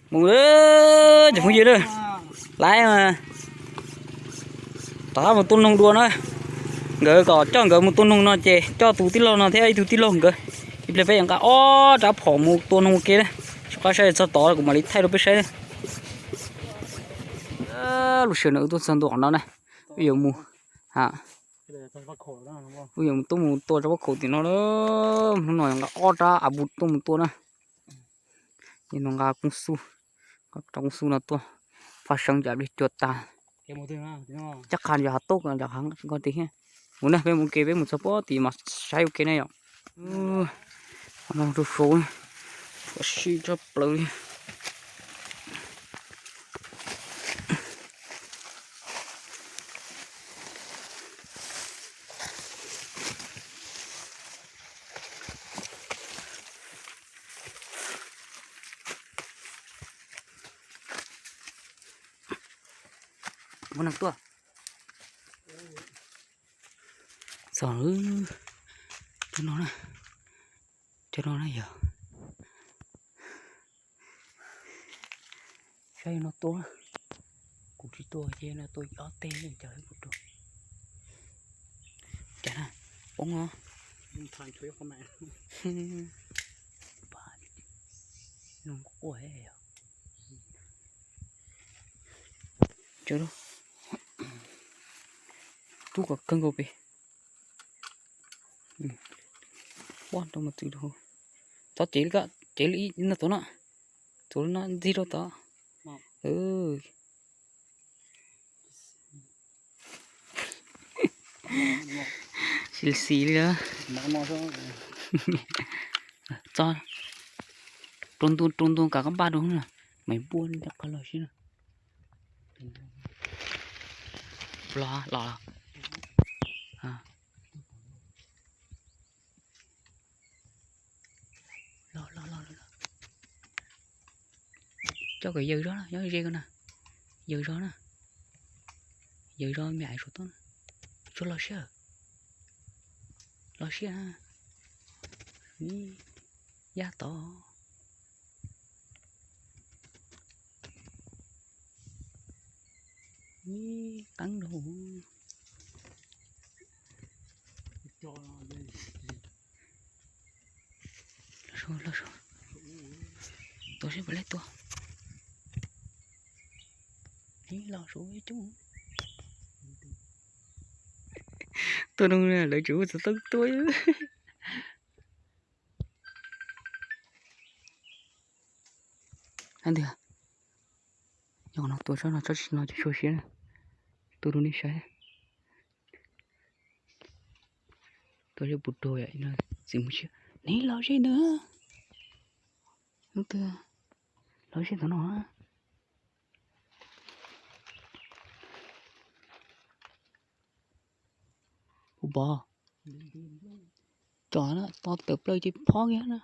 Mus, cov phooj ywg, laiv mas rov qab mus tua noog dua na. Nkawd kom coj nkawd mus tua noog no ces coj tus tij laug no thiab ib tug tij laug nkawd. Ib pliag peb yuav nqa ob rab phom mus tua noog ua ke na. Soj qab saib txog tod kuv mam li thaij rau peb saib na. Lub sij hawm no wb tuaj txog ntua qhov no na, wb yuav mus, wb yuav mus tuaj mus tua rau pob khaum tim no na. Hnub no yuav nqa ob rab av npus tuaj mus tua na. Ces no nqa koob xu, rau koob xu no tuaj, pha seev cas pliag cuag tag. Caj qha yog hav tub yog hav ko tiag thiab. Mus na, peb mus ua ke, peb mus txog pob tim mas saib ua ke na yom. Qhov no rau saud, sib tshaj plaws li. Muaj neeg tuaj. Txog lawm. Cov no na, cov no na yog, saib no tua, kuv tsis tua ces no tua ob teg cas kuv tua. Cas na, poob os. Noog quaj yog. Tub kom kawg nkaus pem. Ua rau mus txwv rau. Txhob cev li, cev li no tuav no, tuav no ntxig rau tod. Xis xis li. Txo, rau ntua rau ntua kav koj npaj rau na. Maiv npuaj li qhov los sib na. Los los. Los los los. Coj kom yaws zog na, nyob ze ko na. Yaws zog na. Yaws zog me aiv saum toj na. Tsuas los siab. Los siab na. Yaj tod. Ib qeeb rau. Los saud, los saud. Tua seb puas laib tua. Ib los saud ib coob. Tua noog lawv tseem ua txov tau tua. Hab ntag, yog no tua tsob no tsob tsis no ces sua siab na. Tua rau nej saib. Tua seb puas raug, txiv mus siab. Neb los ze ntawd. Hnub twg los ze ntawd no. Kuv pom cov no to tawm plaws ces phob kiag na.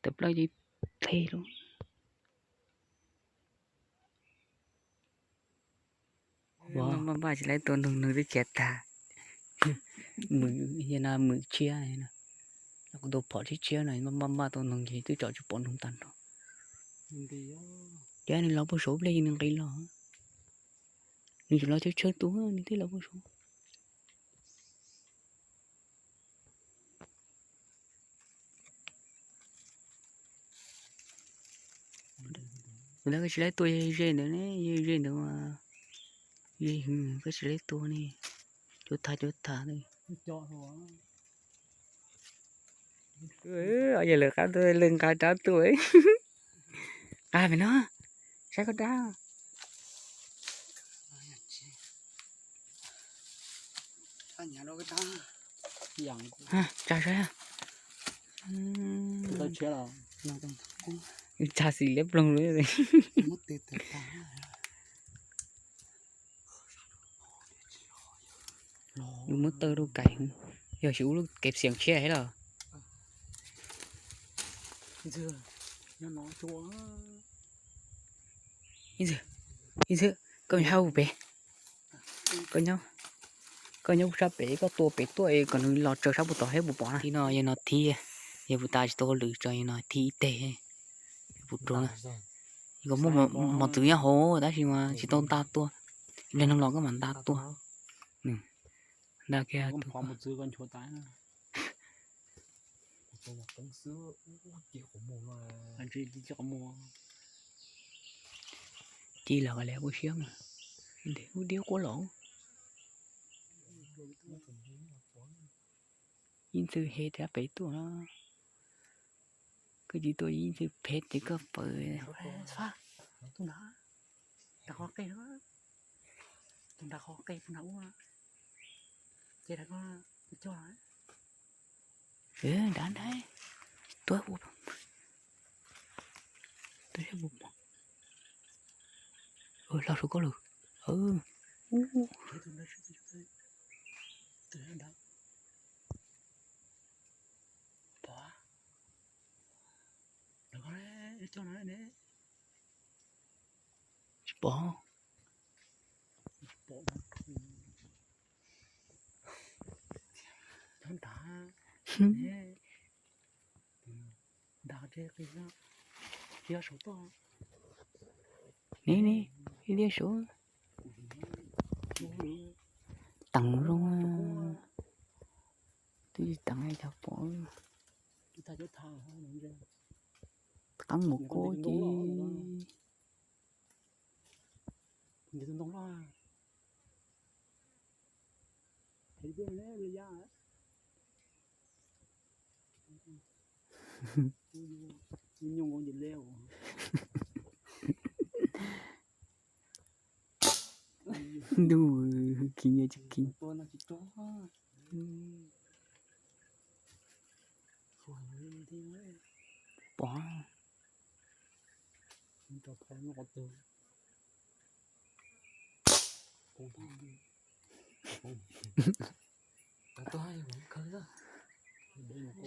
Tawm plaws ces phem lawm. Npaj npaj tsis laib tua noog, noog twb khiav tag. Mwm, no mwm tshiab, kuv tua phom tshiab tshiab no, npaj npaj tua noog ces twb tsom tsis pom noog tag nrho. Ces nws los puag saud pliag ces nws nqis los. Nws tseem los tshawb tshawb tus, nws twb los puag saud. Lawv koj tsis laib tua ze ntawd ne, ze ntawd mas, ze hwv koj tsis laib tua ne. Cuav tham cuav tham. Yog lawv qab tuaj, lawv nqa rab tuaj. Nqa pem no, saib koj rab. Tsa saib. Tsa xis liab ploog li. Muab taw rau kais, yog xyov ua lub kev xiam tshiab heev los. Ib ntxwg, koj nyob hauv pem, koj nyob, koj nyob sab pem, koj tua pem tuaj es kom nws los tsaws sab puag tod thiab puas pom na. Tim no yog no thiab, Yog puas tas tsis tau hauj lwm tso no thib ib teg. Puas rau na. Kom muaj mos txwv nyob hauv tab sis mas tsis tau nta tua. Ib leeg no los koj mam nta tua. Nta kiag tua. Ci los li kuj siab mas. Ub diab quab los. Ib ntxwg he tias pem tuaj no. Koj tsis tuaj ib ntxwg phem ces koj pawv. Tus nrad, tus nrad qhov qe, tus nrad qhov qe tus nrad ub. Ces nrad ko, coj, nrad nrad, tuaj ua, tuaj ua, los saum koj lawm. Tsis pom. Ne ne, ib liab saud. Teev zoo, twb tsis teev cov pom. Qeeb mus kub ces. Ntuj, kiv nyias tsis kiv. Pom.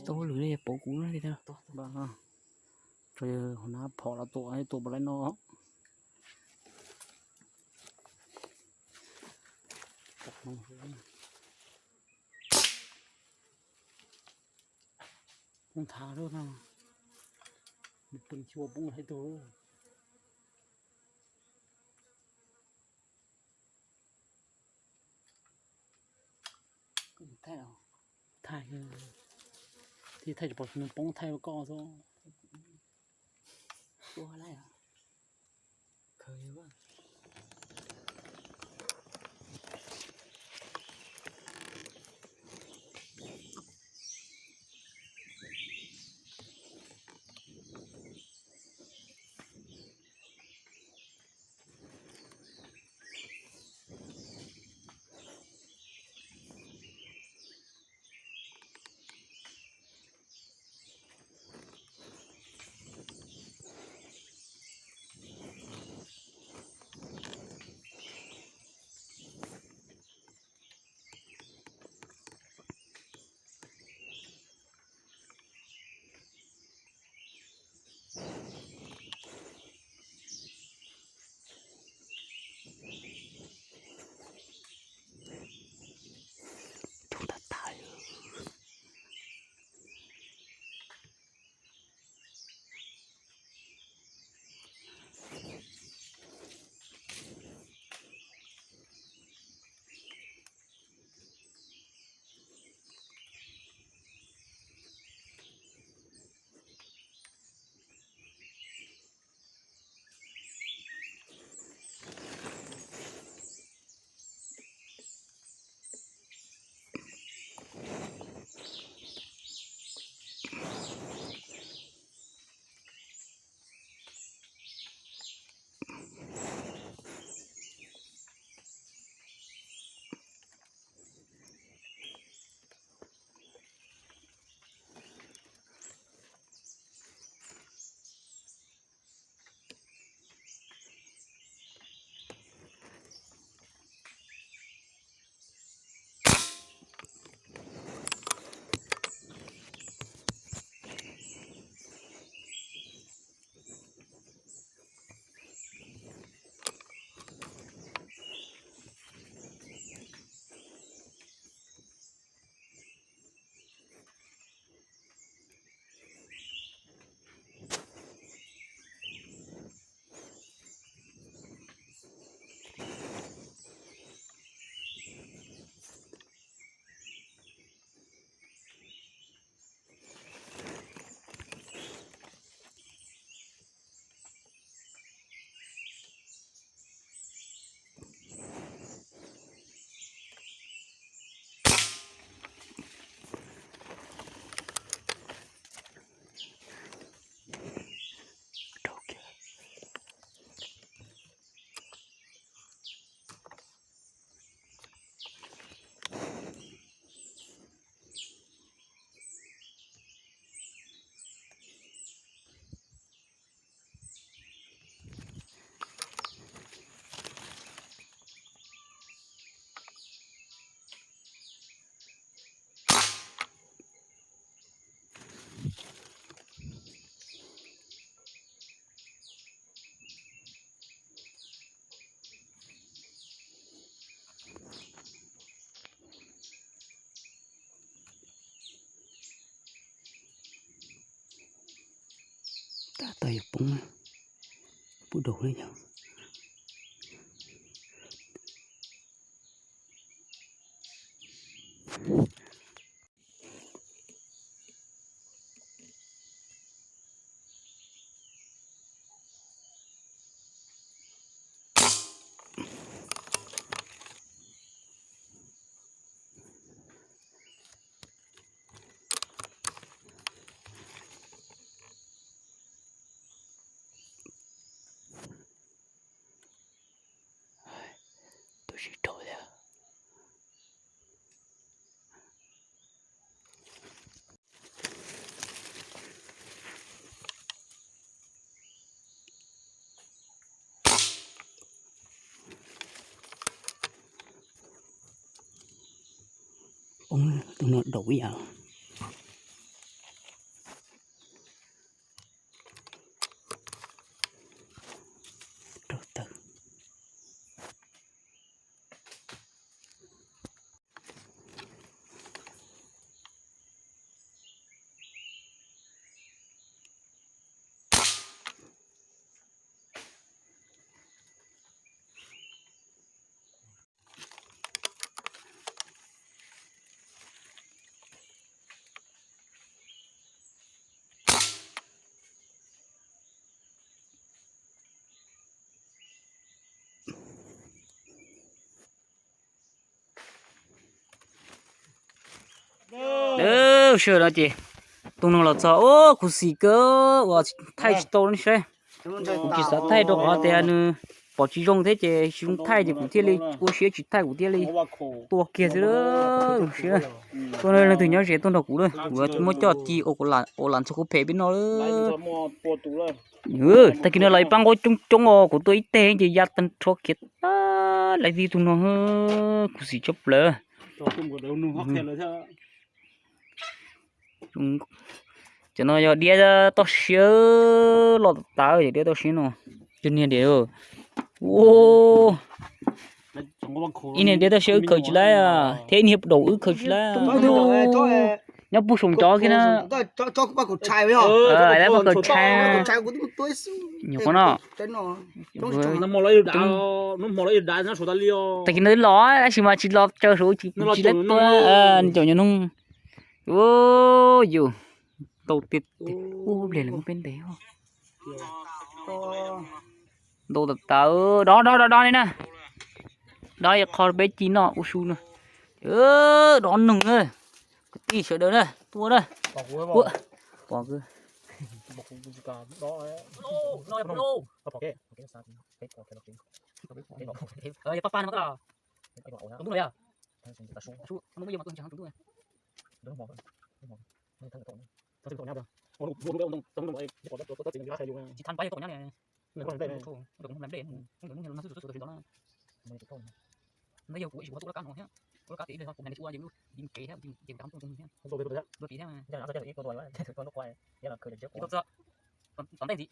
Tau hauj lwm li pom kuv li. Tso hauv na phom los tua, tua pom lawm no. Poob thav lawm no, poob xyuas poob hais tug. Thaij, thaij tsis pom nws poob thaij koj xwb. Tab tom yuav poob, poob daus na yog. Tus sib rau thiab. Tus no daus ib yam. Rau tawm. Sij hawm no ces tus no los txog, ua khuv xim kawg uas thaij tsis tau no saib. Kuv tsis xav thaij rau qhov tias nws pom tsis zoo thiab ces tsis zoo thaij ces kuv thiaj li ua siab tsis thaij, kuv thiaj li tua kiag xwb. Siab, tuaj leej twg nyob ze tuaj nrog kuv lawm, kuv muab coj ci ua lam ntxuag kuv phem peb no lawm. Tag kis no los ib pab nqaub coob coob os, kuv tua ib teg ces ya tag nrho khiav tag lawm tib tug no, khuv xim tshaj plaws. Cov no yog diab toj siab los tas tas, yog diab toj siab no. Cov niag diab, ib niag diab toj siab wb khaws tsis laib, thiab ib niag daus wb khaws tsis laib. Nyob puag saum cov kiag na. Paj kaum tshais, nyuam qhuav no. Tag kis no los tab sis mas tsis los tsaws saum, tsis laib tua, caum nyuag noog. Yus tau tiag, ub pliag lawm muaj peb ntev. Ntau tas tas, dov dov dov dov li na. Dov qho peb ci noj ua su no. Dov noog na, kwv tij sawv daws na, tua na. Pom kwv. Tsis than pab yog tau nyob li. Ntawd yog kuv ib tsis muab tuaj laj kab no thiab, tuaj laj kab tias ib pliag kuv hais li ua ces lub yim kev thiab ces rov tuaj ntxoog thiab. Tua ris thiab. Tom ntej ntxiv.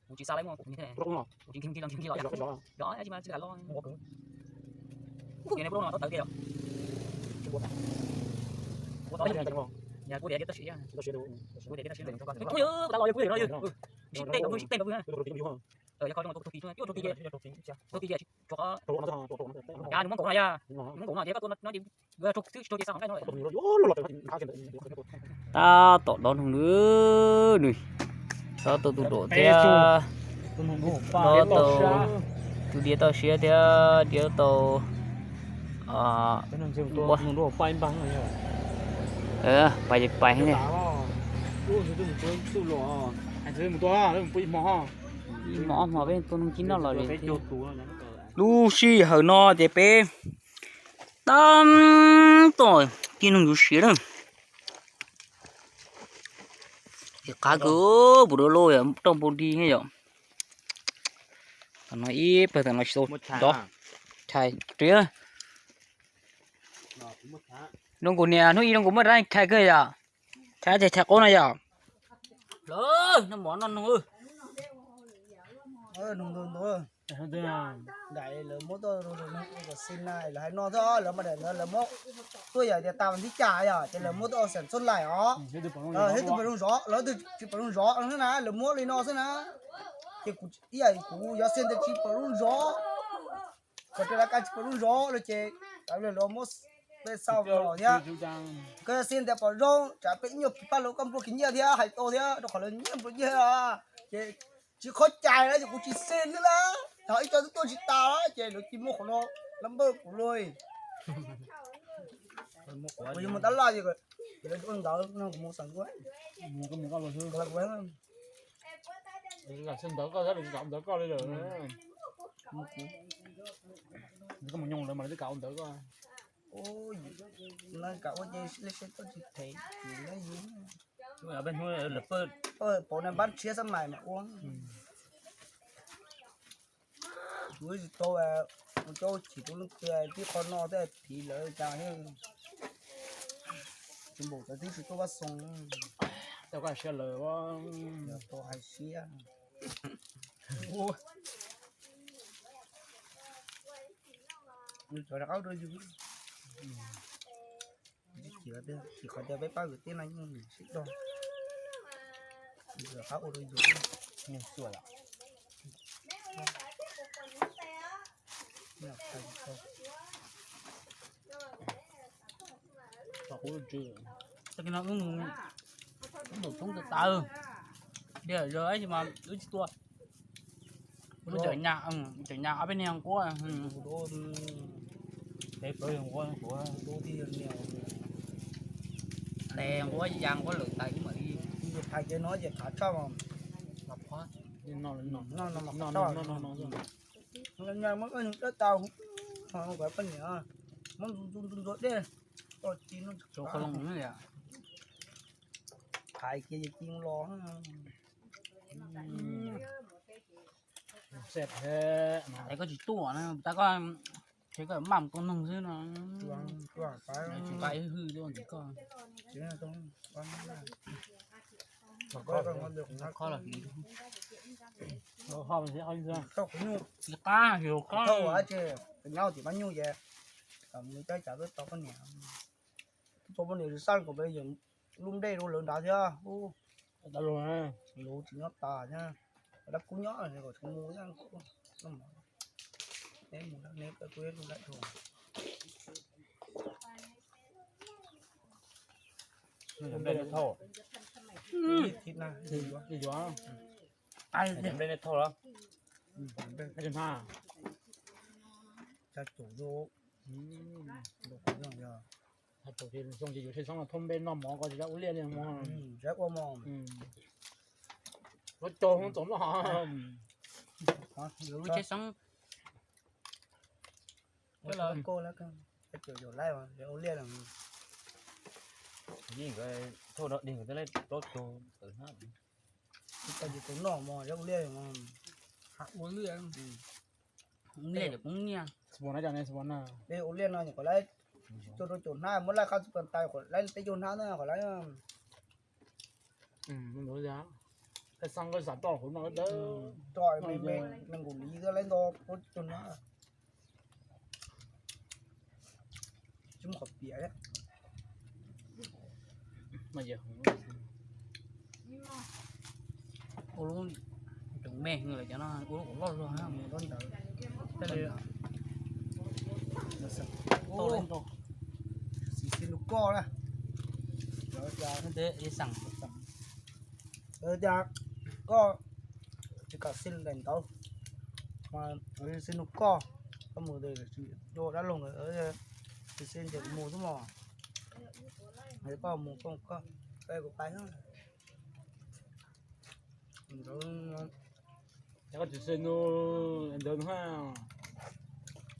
Kuv tsis xa lawm, kuv tsis nki los nki los, yog tsis mas tsis kam los. Kuv yog nej pub no tawv tiag yom. Kuv tau yog kuv diam diam toj siab, kuv diam diam toj siab, kuv tau los yog kuv yog no yog. Sib teg nrog, sib teg nrog. Yog kho rau tus ris, tus ris, tus ris tsuas qhov. Nws muab nkaum no yog, muab nkaum no ces koj tua no ces raug xwb, tsis raug ces xa nqaij no. Tab tom dov noog lawm nws. Dov tau tus daum thiab, dov tau tus diab toj siab thiab diab tau pais pais. Ib hmo ob hmo peb tua noog cib noj los li. Lub sij hawm no ces peb tab tom cib noog yuav siav na. Ces qab kawg, puas dua loj yom, roj npau di yom. Tam no ib pawg tam no tsis tau dov, tshais ris. Zoo nkaus niam hnub ib zoo nkaus muaj rab tshais kawg yom. Tshais tshais qaub no yom. Lawm, noj mov noj noog. Daim lawv muab tuaj rau no, lawv hais no xwb, lawv mas daim ntawd lawv muab tuaj yog tias tas vas thib cas yog ces lawv muab tuaj ua xeem txuj laim os. Thiab tus pom zoo zov, lawv tus tsis pom zoo zov xwb na, lawv muab li no xwb na. Ces kuv ib yam kuv yog xia tias tsis pom zoo zov, kom rau lawv kas tsis pom zoo zov no ces lawv muab peb xaus los thiab. Koj yog xia tias pom zoo tsam peb ib nyuag pab lawv koj nplua kiag nyiaj thiab hais tau thiab rau qhov lawv nyiaj nplua nyiaj, ces tsis qhov cai na ces kuv tsis xia thiab na. Thaum ib co twb tuaj tsis tas ces lawv cia muab qhov no lab npawj kuv lawm. Kuv yuav mus tab laj ces lawv ua ntawd no kuv mus xeem kuv. Ntawd koj, ntawd koj li lawm. Koj mus nyoog lawv mas lawv twb kam ua ntawd koj. Ua, no kam ua ces lej seb koj tsis them kuv na yus. Peb hnub lawv pab tshiab xab mais mas ua. Kuv tsis tau, kuv coj chim rau leej twg tib qho no thiaj phiv lawv cas thiab. Tsis npaum cov twb tsis tuaj pab xoo. Tau hais siab lawm. Tau hais siab. Cov rov qab rau yus. Tsis qhov tias peb pab kwv tij no yeej sib dog, rov qab ua rau yus. Tag kis no wb mus, wb mus tshoob tawv tawv, diam zog ib mas wb tsis tuaj. Wb tseem nyas, tseem nyas ob peb niag nquab, peb plaub niag nquab, tes nquab ya nquab lawm tais wb mam li. Hais tias no ces qhav tshaj mas, no no mas qhav tshaj. Muab koj niag dab tau, muab koj poj niam, muab ntxuav ntxuav ntxuav dej, koj ci no, qhov loo na. Hais kiag yog ci los. Es koj tsis tuaj na, tab koj, ces koj maj mus tua noog xwb no. Tsis nqa ib hwj tuaj ntxiv koj. Khob los, li qab yus khob. Nyob tim pab nyuj ces, mus coj cas tuaj tau poj niam, tau poj niam xaj kom lub nplej rau lawv nrad thiab. Luv tsis nyob tas thiab, dab kub nyob kom tsis mus thiab. Neb mus, neb pab kuv ib lub lawm dhau. Nplej neb thauj, nplej neb thauj los? Xya caum, xya caum ces yuav tsheb xoob los thauj nplej noj mov ko tsis ua liaj li mog. Lub caug hoob txaus noj. Lub tsheb xoob. Xya caum laib ua liaj. Yeej nkawd thauj dog dig nkawd twb laib plaub caug tawm hnab. Tsis tau ces tau noj mog, ua liaj, ua liaj. Ua liaj ces poob nyiaj. Ua liaj no kom laib cuaj rau caum hnab, muab laij qab txuj pas tais kom laib peb caug hnab na kom laib. Toj me nkaus li laib nto plaub caug hnab. Tsis muaj qhov piam thiab. Ua lub tseem me lawm cov no, ua lub kom loj zog mus rau ntawd. Xis xis nug koj na. Xeem, cas koj tsis kam xis daim ntawd, mas xis nug koj, koj mus dab laug ntawd, xis xis ces kuv mus xwb mog. Koj mus koj, koj kuv pais. Koj tsis xis nug ntawd,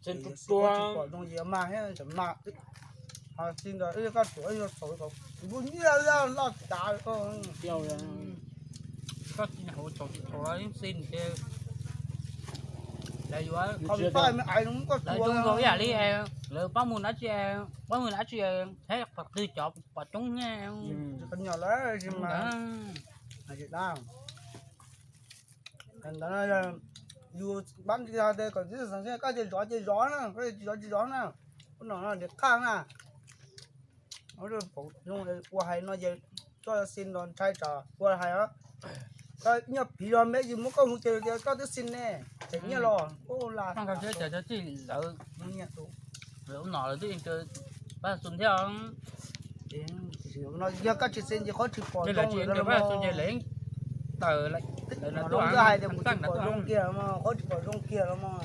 xis tua pom zoo ces mas thiab, mas ho xis ntawd koj tsuav yog xaus kom kuv nyiaj loj tas. Koj tsis hauv tsaus tsis thaum los yeej xis ces lawv yuav, lawv zoo nkaus ib yam li lawv pab mus dab tsi, pab mus dab tsi, thiab qhov twg cov pom coob nyiaj. Ntawd Yus pab ntsis hais tias kom tib xeem xeeb koj ces zov ces zov na, koj tsis zov tsis zov na. Ub no no nws qaj na. Ua hais no ces koj xi los ntshai tsam ua hais os. Koj nyuag phiv los me ntsis muab koj mus ces tias koj twb xi ne, tseem nyiaj los ub la. Lawv ub no lawv twb pab xu thiab. Yog koj tsis xi ces qhov tsis pom zoo ces lawv yeej tawm, lawv hais tias mus tsis pom zoo kiag los mas, qhov tsis pom zoo kiag los mas.